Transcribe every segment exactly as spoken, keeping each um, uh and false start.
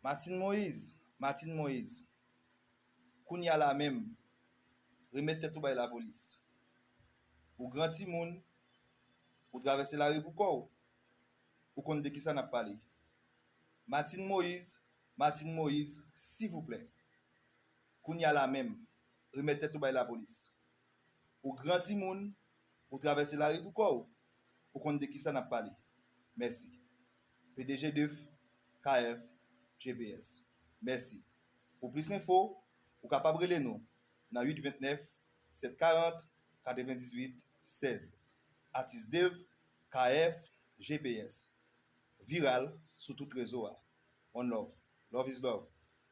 Martine Moïse, Martine Moïse, kounye a la menm, remèt tèt ou bay lapolis. Ou gran timoun, ou travèse lari pou kò w, ou konn de kisa n ap pale. Martine Moïse, Martine Moïse, silvouplè, kounye a la menm, remèt tèt ou bay lapolis. Ou gran timoun, ou travèse lari pou kò w, ou konn de kisa n ap pale. Mèsi. P D G Def, K F, G P S. Mèsi. Pou plis enfo, ou kapab rele nou nan uit ventnèf, sèt karant, katrevendizuit, sèz. Atis Def, K F, G P S. Viral sou tout rezo a. One love. Love is love.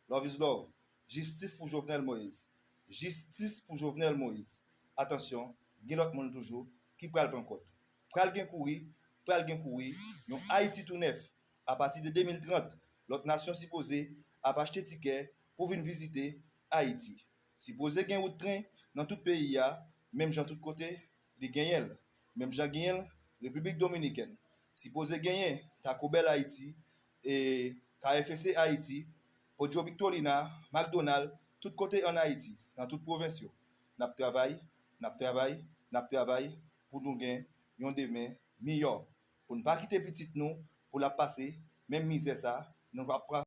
Love is love. Jistis pou Jovenel Moïse. Jistis pou Jovenel Moïse. Atansyon, gen lòt moun toujou ki pral pran kòd. Pral gen kouri, pral gen kouri, yon Ayiti tou nèf. Apati de de mil trant, lòt nasyon sipoze ap achte tikè pou vin vizite Ayiti. Sipoze gen wout tren nan tout peyi a, menm jan tout kote li genyen l. Menm jan genyen l Repiblik Dominikèn. Sipoze genyen Taco Bell Ayiti, e K F C Ayiti, Podio Victorina, McDonald, tout kote ann Ayiti, nan tout pwovens yo. N ap travay, n ap travay, n ap travay pou nou gen yon demen miyò. Pou n pa kite pitit nou pou l ap pase menm mizè sa nou ap pa